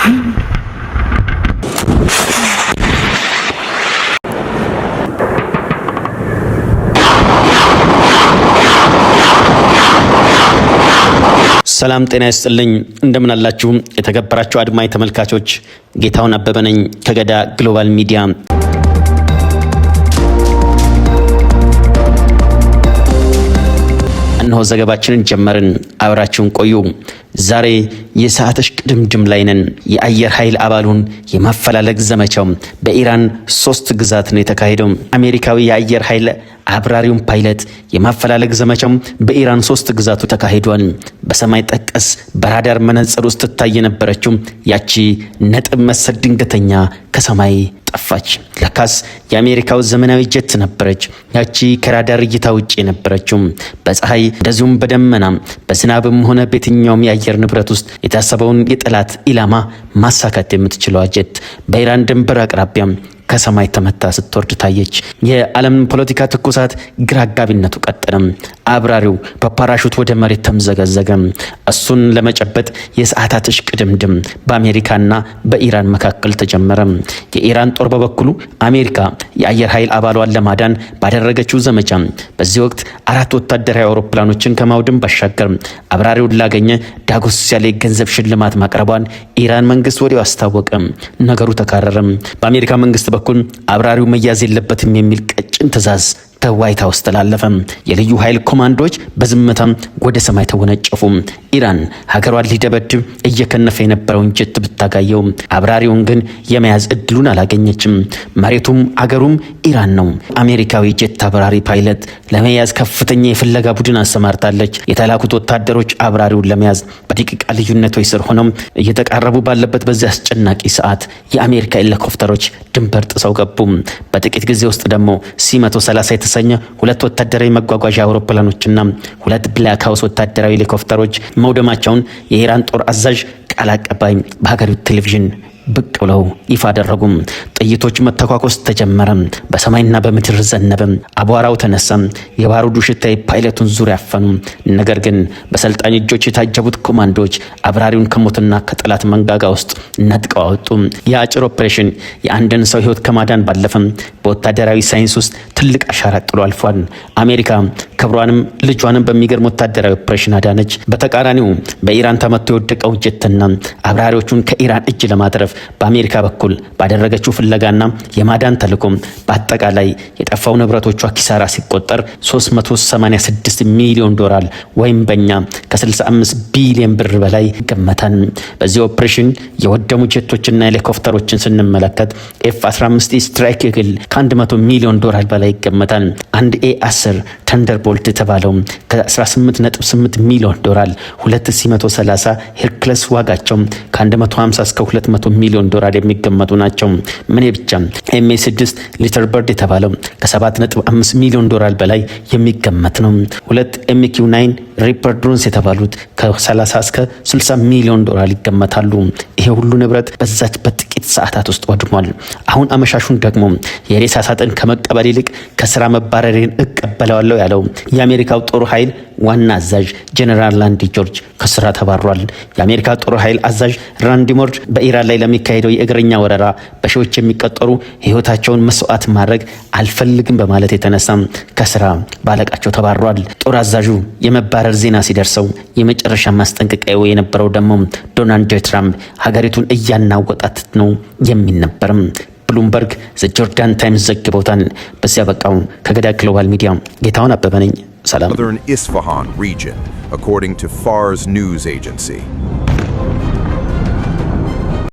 ሰላም ጤና ይስጥልኝ። እንደምን አላችሁ? የተከበራችሁ አድማጭ ተመልካቾች፣ ጌታሁን አበበ ነኝ ከገዳ ግሎባል ሚዲያ። እነሆ ዘገባችንን ጀመርን። አብራችሁን ቆዩ። ዛሬ የሰዓት እሽቅድምድም ላይ ነን። የአየር ኃይል አባሉን የማፈላለግ ዘመቻው በኢራን ሶስት ግዛት ነው የተካሄደው። አሜሪካዊ የአየር ኃይል አብራሪውን ፓይለት የማፈላለግ ዘመቻው በኢራን ሶስት ግዛቱ ተካሂዷል። በሰማይ ጠቀስ በራዳር መነጽር ውስጥ ትታይ የነበረችው ያቺ ነጥብ መሰል ድንገተኛ ከሰማይ ጠፋች። ለካስ የአሜሪካው ዘመናዊ ጀት ነበረች። ያቺ ከራዳር እይታ ውጭ የነበረችው በፀሐይ እንደዚሁም በደመና በዝናብም ሆነ በየትኛውም የአየር ንብረት ውስጥ የታሰበውን የጠላት ኢላማ ማሳካት የምትችለዋ ጀት በኢራን ድንበር አቅራቢያ ከሰማይ ተመታ ስትወርድ ታየች። የዓለም ፖለቲካ ትኩሳት ግራ አጋቢነቱ ቀጠለም። አብራሪው በፓራሹት ወደ መሬት ተምዘገዘገ። እሱን ለመጨበጥ የሰዓታት እሽቅድምድም በአሜሪካና በኢራን መካከል ተጀመረ። የኢራን ጦር በበኩሉ አሜሪካ የአየር ኃይል አባሏን ለማዳን ባደረገችው ዘመቻ በዚህ ወቅት አራት ወታደራዊ አውሮፕላኖችን ከማውደም ባሻገር አብራሪውን ላገኘ ዳጎስ ያለ የገንዘብ ሽልማት ማቅረቧን ኢራን መንግስት ወዲያው አስታወቀ። ነገሩ ተካረረም። በአሜሪካ መንግስት በኩል አብራሪው መያዝ የለበትም የሚል ቀጭን ትዕዛዝ ከዋይት ሀውስ ተላለፈ። የልዩ ኃይል ኮማንዶዎች በዝምታ ወደ ሰማይ ተወነጨፉ። ኢራን ሀገሯን ሊደበድብ እየከነፈ የነበረውን ጀት ብታጋየው አብራሪውን ግን የመያዝ እድሉን አላገኘችም። መሬቱም አገሩም ኢራን ነው። አሜሪካዊ ጀት አብራሪ ፓይለት ለመያዝ ከፍተኛ የፍለጋ ቡድን አሰማርታለች። የተላኩት ወታደሮች አብራሪውን ለመያዝ በደቂቃ ልዩነቶች ስር ሆነው እየተቃረቡ ባለበት በዚህ አስጨናቂ ሰዓት የአሜሪካ ሄሊኮፕተሮች ድንበር ጥሰው ገቡ። በጥቂት ጊዜ ውስጥ ደግሞ C-130 የተሰኘ ሁለት ወታደራዊ መጓጓዣ አውሮፕላኖችና ሁለት ብላክ ሃውክ ወታደራዊ ሄሊኮፕተሮች መውደማቸውን የኢራን ጦር አዛዥ ቃል አቀባይ በሀገሪቱ ቴሌቪዥን ብቅ ብለው ይፋ አደረጉም። ጥይቶች መተኳኮስ ተጀመረ። በሰማይና በምድር ዘነበ። አቧራው ተነሳ። የባሩዱ ሽታ የፓይለቱን ዙሪያ አፈኑ። ነገር ግን በሰልጣኝ እጆች የታጀቡት ኮማንዶዎች አብራሪውን ከሞትና ከጠላት መንጋጋ ውስጥ ነጥቀው አወጡ። የአጭር ኦፕሬሽን የአንድን ሰው ሕይወት ከማዳን ባለፈም በወታደራዊ ሳይንስ ውስጥ ትልቅ አሻራ ጥሎ አልፏል። አሜሪካ ክብሯንም ልጇንም በሚገርም ወታደራዊ ኦፕሬሽን አዳነች። በተቃራኒው በኢራን ተመቶ የወደቀው ጀትና አብራሪዎቹን ከኢራን እጅ ለማትረፍ በአሜሪካ በኩል ባደረገችው ፍለጋና የማዳን ተልዕኮ በአጠቃላይ የጠፋው ንብረቶቿ ኪሳራ ሲቆጠር 386 ሚሊዮን ዶላር ወይም በእኛ ከ65 ቢሊዮን ብር በላይ ይገመታል። በዚህ ኦፕሬሽን የወደሙ ጀቶችና ሄሊኮፕተሮችን ስንመለከት F 15 Strike Eagle ከ100 ሚሊዮን ዶላር በላይ ይገመታል። አንድ A 10 Thunderbolt የተባለው ከ18.8 ሚሊዮን ዶላር፣ ሁለት C-130 Hercules ዋጋቸው ከ150 እስከ 200 ሚሊዮን ዶላር የሚገመቱ ናቸው። ምን ብቻ፣ MA 6 Little Bird የተባለው ከ7.5 ሚሊዮን ዶላር በላይ የሚገመት ነው። ሁለት MQ 9 Reaper drones የተባሉት ከ30 እስከ 60 ሚሊዮን ዶላር ይገመታሉ። ይሄ ሁሉ ንብረት በዛች በጥቂት ሰዓታት ውስጥ ወድሟል። አሁን አመሻሹን ደግሞ የሬሳ ሳጥን ከመቀበል ይልቅ ከስራ መባረሬን እቀበለዋለሁ ያለው የአሜሪካው ጦር ኃይል ዋና አዛዥ ጀኔራል ራንዲ ጆርጅ ከስራ ተባሯል። የአሜሪካ ጦር ኃይል አዛዥ ራንዲ ሞርድ በኢራን ላይ ለሚካሄደው የእግረኛ ወረራ በሺዎች የሚቆጠሩ ህይወታቸውን መስዋዕት ማድረግ አልፈልግም በማለት የተነሳ ከስራ ባለቃቸው ተባሯል። ጦር አዛዡ የመባረር ዜና ሲደርሰው የመጨረሻ ማስጠንቀቂያ የነበረው ደግሞ ዶናልድ ትራምፕ ሀገሪቱን እያናወጣት ነው የሚል ነበርም። ብሉምበርግ፣ ዘ ጆርዳን ታይምስ ዘግበውታል። በዚያ በቃው። ከገዳ ግሎባል ሚዲያ ጌታሁን አበበ ነኝ። ሰላም። Southern Isfahan region, according to Fars news agency.